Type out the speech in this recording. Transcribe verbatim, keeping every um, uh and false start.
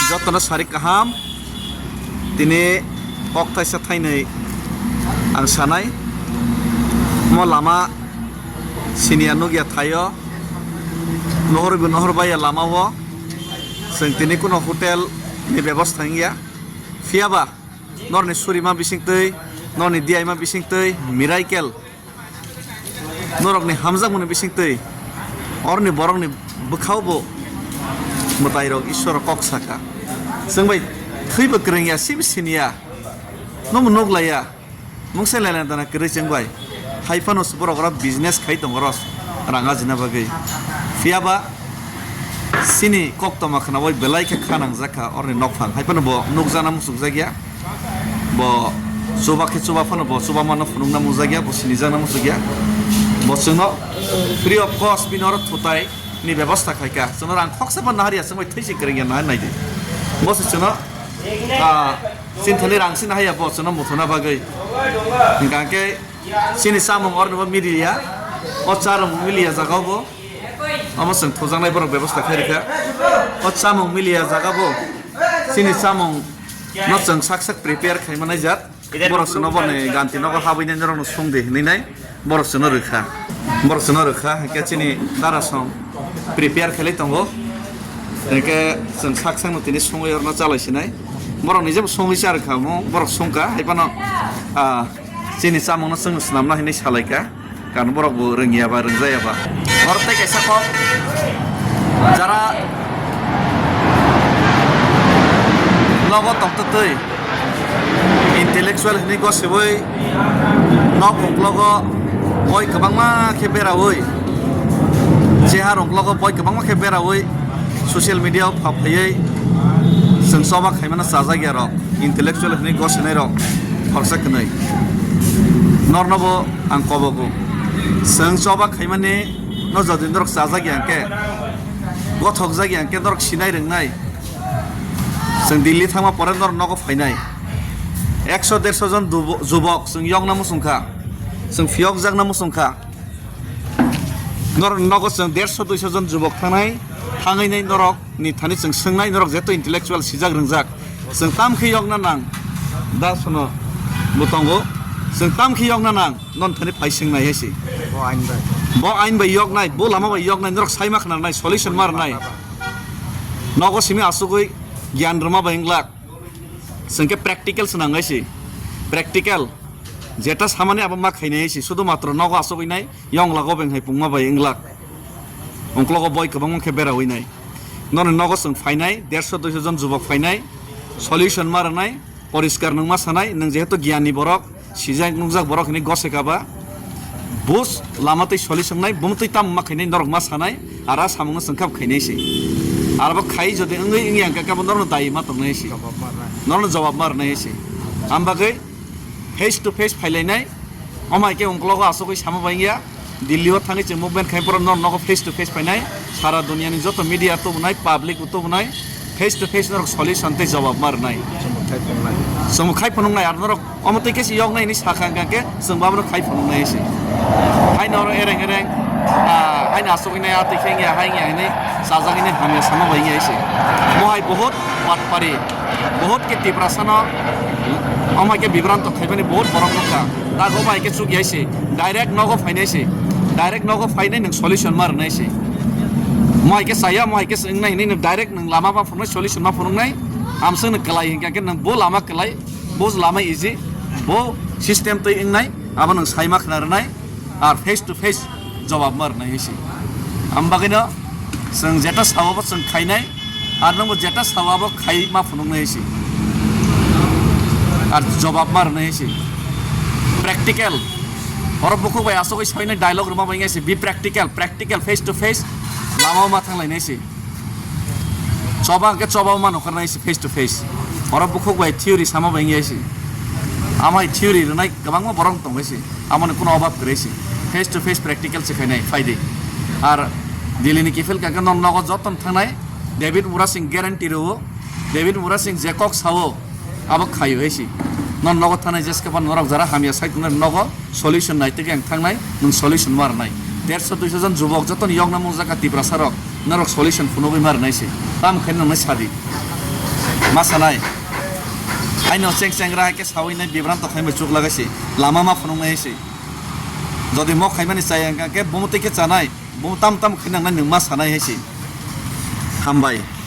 Jotono sari kaham, tini kok thaisa thainwi ang sanai. Mo lama siniya nukya thaio, nohor bi nohor baiya lama o. Chwng tini kuno hotel ni bebosta wngya. Phiyaba norni surima bisingtwi, norni diyaima bisingtwi, miracle norokni hamjakmani bisingtwi oroni borokni bwkhao bo mwtairok Iswaro kok saka. Chwng bai thwibo kwrwngya, sibo siniya, nomo nuklaiya, mungsa lailai dana kwrwi chwng bai. Hai phano borok oro business khai tongo oro rang ajina bagwi. Phiyaba chini koktoma khnaui belai khe kha nangjakha oroni nokphang. Hai phano bo nukjakna muchukjakya. Bo chuba khe chuba phano bo chuba mano phunukna muchukjakya, bo sinijakna muchukya. Bo chwngno free of cost bini oro thutai ni bebosta khaika. Chwngno rang khoksa bo naharya, chwng bai thwi se kwrwngya nahar naidi. Bo se chwngno, ah, chini thani rang sina haya bo chwngno muthuna bagwi. Hingkha khe chini chamung oroni bo miliya. O charwng miliya jaga o bo. Omo chwng thujaknai borok bebosta khai rikha. O chamung miliya jaga bo. Chini chamung no chwng sak sak prepare khai manai jat. Borok chwngno boni ganti nogo habwi nai norokno sung di hinwi nai borok chwngno rwkha. Borok chwngno rwkha, hinkhe chini dara song prepare khailai tongo. Hinkhe chwng sak sakno tini songwi orno chalai sinai. Borok nijebo songwi cha rwkha omo, borok songkha, hai phano, ah, chini chamungno chwngno swnamna hinwi salaikha. Karon borok bo rwngya ba, rwngjaya ba. Oro tei kaisa kok, jara nogo tongtwtwi intellectual hinwi gosiwi nok uklogo boi kwbangma khe beraui, chehar uklogo boi kwbangma khe beraui, social media o pha phaiwi chwng choba khaimano chajakya rok, intellectual hinwi gosinai rok khoroksa kwnwi. Norno bo ang kobogo. Chwng choba khaimani no jodi norok chajakya hwnkhe, gothokjakya hwnkhe norok sinai rwngnai. Chwng Delhi thangma pore norok nogo phainai. Ekso derso jon dubo-, jubok chwng yokna muchungkha. Chwng phiyokjakna muchungkha. Norok nogo chwng derso duiso jon jubok thangnai, thangwi nai norok ni thani chwng swngnai, norok jeto intellectual sijak rwngjak. Chwng tam khe yokna nang, da sono bo tongo. Chwng tam khe yokna nang, non thani phai swngnai hai se. Bo ain bai. Bo ain bai yoknai, bo lama bai yoknai, norok sai ma khna rwnai, solution ma rwnai. Nogo simi asugwi gyan rwma bai wng glak. Chwng khe practical swnang hai se. Practical. Jeta samani abo ma khainai hai se. Sudu matro nogo asugwi nai. Yong lago beng hai pungma bai wng glak. Ungklogo boi kwbangma khe beraui nai. Norni nogo chwng phainai, derso duiso jon jubok phainai, solution ma rwnai, poriskar nwng ma sanai, nwng jehetu giyani borok, sijak nukjak borok hinwi gose kaba. Bus lama twi solution nai, bumtwi tamo ma khainai, norok ma sanai, ara samungno chwng kha khainai se. Arabo khai jodi wngwi wngya hwnkhe kabo norokno dai ma tongnai se. Norokno jawab ma rwnai se. Am bagwi face to face phailainai, omo hai khe ungklogo asugwi sama bai wngya. Delhi o thangwi chwng movement khai borok norok nogo face to face phainai, sara duniya ni joto media tubunai, public bo tubunai, face to face norok solution tei jawab ma rwnai. Chwng khai phunuknai. Chwng khai phunuknai, ar norok omo twi khe se yoknai hinwi sakha hwnkha khe chwng bo abono khai phunuknai se. Haino oro ereng ereng, ah, haino asugwi nai, ah, twi khe wngya, hai wngya hinwi chajak hinwi hamya sama bai wngya se. Mo hai bohot patpari, bohot khe Tiprasa no omo hai khe bibranto khaimani bohot borok nukha. Dago bai khe chukya se, direct nogo phainai se, direct nogo phainai nwng solution ma rwnai se. Mo hai khe chaya, mo hai khe se wngnai hinwi nwng direct nwng lama ma phunuknai, solution ma phunuknai. Amswk nwng kwlai hinkha khe nwng bo lama kwlai, bo lama easy, bo system twi wngnai, abo nwng sai ma khna rwnai. Ar face to face jawab ma rwnai hai se. Am bagwino chwng jeta sao bo chwng khainai, ar nwngbo jeta sao abo khai ma phunuknai hai se. Ar jawab ma rwnai hai se. Practical. Oro bukhuk bai asugwi soinai dialogue rwma bai wngya se, be practical, practical, face to face lama o ma thanglainai se. Choba hwnkhe choba ma nukharnai se face to face. Oro bukhuk bai theory sama bai wngya se. Amai theory rwnai kwbangma borok tongwi se. Amoni kuno obab kwrwi se. Face to face practical se khainai phaidi. Ar Delhi ni kiphil kha khe non nogo joton thangnai. David Murasing guarantee rwo. David Murasing je kok sao. Abo khaio hai se. Non nogo thanai jeske phan norok jara hamya sai tongnai nogo solution nai tei ang thangnai, nwng solution ma rwnai. Derso duiso jon jubok joto ni yokna mung jaka Tiprasa rok, norok solution phunugwi ma rwnai se. Tam khai nang nai sadi. Ma sanai. Aino cheng chengra hai khe sawi nai bibranto khaimai chuk lagai si. Lama ma phunuk nai si. Jodi mok khaimani chaya hwnkha khe bumu tei khe chanai. Bumu tam tam khainang nai nwng ma sanai hai si. Hambai.